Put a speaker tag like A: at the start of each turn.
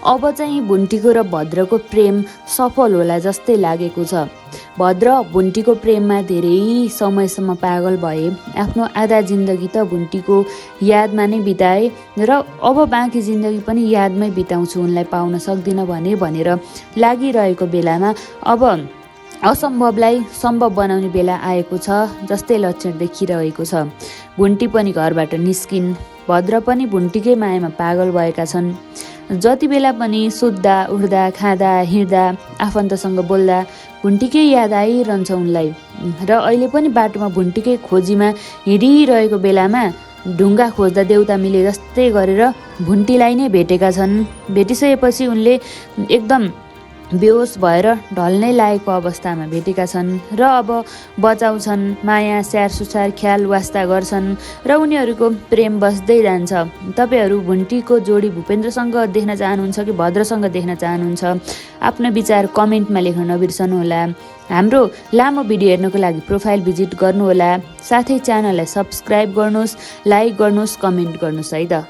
A: अब चाहिँ भुन्टीको र भद्रको प्रेम सफल होला जस्तै लागेको छ। भद्र भुन्टीको प्रेममा धेरै समयसम्म पागल भए। आफ्नो आधा जिन्दगी त भुन्टीको यादमा नै बिताए र अब बाँकी जिन्दगी पनि यादमै बिताउँछु, उनलाई पाउन सक्दिनँ भनेर लागिरहेको बेलामा अब असम्भवलाई सम्भव बनाउने बेला आएको छ जस्तै लक्षण देखिरहेको छ। भुन्टी पनि घरबाट निस्किन्। भद्र पनि भुन्टीकै मायामा पागल भएका छन्। जति बेला पनि सुत्दा उठ्दा खाँदा हिँड्दा आफन्तसँग बोल्दा भुन्टीकै याद आइरहन्छ उनलाई। र अहिले पनि बाटोमा भुन्टीकै खोजीमा हिँडिरहेको बेलामा ढुङ्गा खोज्दा देउता मिले जस्तै गरेर भुन्टीलाई नै भेटेका छन्। भेटिसकेपछि उनले एकदम बेहोस भएर ढल्नै लागेको अवस्थामा भेटेका छन् र अब बचाउँछन्, माया स्याहार सुसार ख्याल वास्ता गर्छन् र उनीहरूको प्रेम बस्दै जान्छ। तपाईँहरू भुन्टीको जोडी भूपेन्द्रसँग देख्न चाहनुहुन्छ कि भद्रसँग देख्न चाहनुहुन्छ? आफ्नो विचार कमेन्टमा लेख्न नबिर्सनुहोला। हाम्रो लामो भिडियो हेर्नको लागि प्रोफाइल भिजिट गर्नुहोला। साथै च्यानललाई सब्सक्राइब गर्नुहोस्, लाइक गर्नुहोस्, कमेन्ट गर्नुहोस् है त।